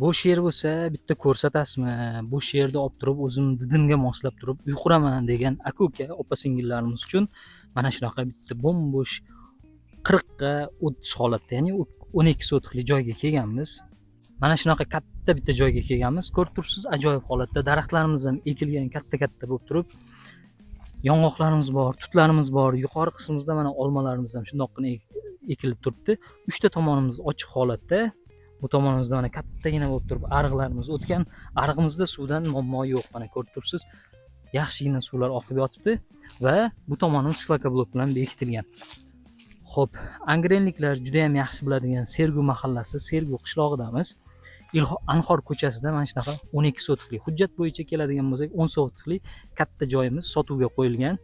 Bo'sh yer bo'lsa, bitta ko'rsatasizmi? Bo'sh yerda olib turib, o'zim didimga moslab turib uy quraman degan aka-uka, opa-singillarimiz uchun mana shunaqa bitta bo'm-bo'sh 40 ga 30 holatda, ya'ni 12 sotixli joyga kelganmiz. Mana shunaqa katta bitta joyga kelganmiz. Ko'rib turibsiz, ajoyib holatda daraxtlarimiz ham ekilgan, katta-katta bo'lib turib, yong'oqlarimiz bor, tutlarimiz bor. Yuqori qismimizda mana olmalarimiz ham shundoqqina ekilib turibdi. Uchta tomonimiz ochiq holatda. Bu tomonimizda mana kattagina bo'lib turib ariqlarimiz o'tgan. Arig'imizda suvdan muammo yo'q. Mana ko'rib turibsiz, yaxshigina suvlar oqib yotibdi va bu tomonimiz шлакоблок bilan bekitilgan. Xo'p, angrenliklar juda ham yaxshi biladigan Sergu mahallasi, Sergu qishlog'idamiz. Anhor ko'chasida mana shunaqa 12 sotixli, hujjat bo'yicha keladigan bo'lsak, 10 sotixli katta joyimiz sotuvga qo'yilgan.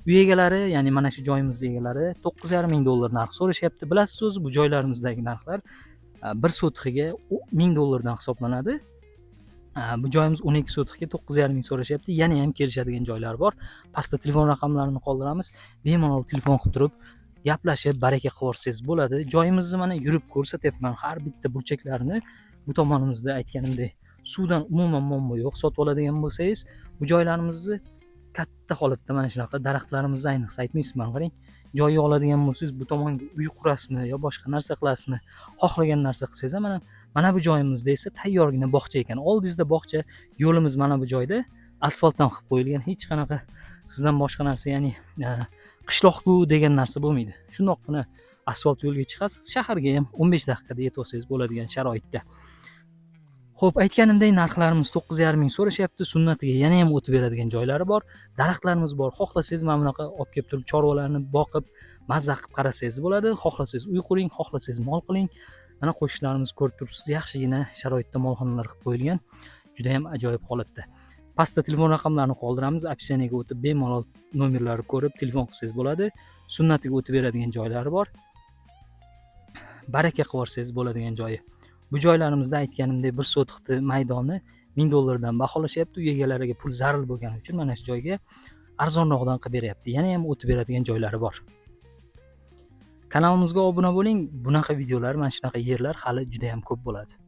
Uy egalari, ya'ni mana shu joyimiz egalari 9,5 ming dollar narx so'rashyapti. Bilasiz o'zi, bu joylarimizdagi narxlar bir sotixiga 1000 dollardan hisoblanadi. Bu joyimiz 12 sotixga 9,5 ming so'rashyapti. Yana ham kelishadigan joylari bor. Pastda telefon raqamlarini qoldiramiz. Bemalol telefon qilib turib, gaplashib, baraka qilib yuborsangiz bo'ladi. Joyimizni mana yurib ko'rsatyapman har bitta burchaklarini. Bu tomonimizda aytganimdek, suvdan umuman muammo yo'q. Sotib oladigan bo'lsangiz, bu joylarimizni katta holatda mana shunaqa daraxtlarimizni ayniqsa aytmaysiz, mana qarang. Joyga oladigan bo'lsangiz, bu tomonga uy qurasizmi yo boshqa narsa qilasizmi, xohlagan narsa qilsangiz ham, mana bu joyimizda esa tayyorgina bog'cha ekan. Oldingizda bog'cha, yo'limiz mana bu joyda asfaltdan qilib qo'yilgan. Hech qanaqa sizdan boshqa narsa, ya'ni qishloqku degan narsa bo'lmaydi. Shundoqqina asfalt yo'lga chiqasiz, shaharga ham 15 daqiqada yetib olsangiz bo'ladigan sharoitda. Xo'p, aytganimdek, narxlarimiz 9,5 ming so'rashyapti. Sunnatiga yana ham o'tib beradigan joylari bor. Daraxtlarimiz bor. Xohlasangiz, mana bunaqa olib kelib turib chorvalarni boqib, mazza qilib qarasangiz bo'ladi. Xohlasangiz uy quring, xohlasangiz mol qiling. Mana qo'shnilarimiz, ko'rib turibsiz, yaxshigina sharoitda molxonalar qilib qo'yilgan. Juda ham ajoyib holatda. Pastda telefon raqamlarini qoldiramiz. Описание ga o'tib, bemalol nomerlarni ko'rib, telefon qilsangiz bo'ladi. Sunnatiga o'tib beradigan joylari bor. Baraka qilib yuborsangiz bo'ladigan joyi. Bu joylarimizda aytganimdek, bir sotixni maydoni 1000 dollardan baholashyapti. Uy egalariga pul zarur bo'lgani uchun mana shu joyga arzonroqdan qilib beryapti. Yana ham o'tib beradigan joylari bor. Kanalimizga obuna bo'ling. Bunaqa videolar, mana shunaqa yerlar hali juda ham ko'p bo'ladi.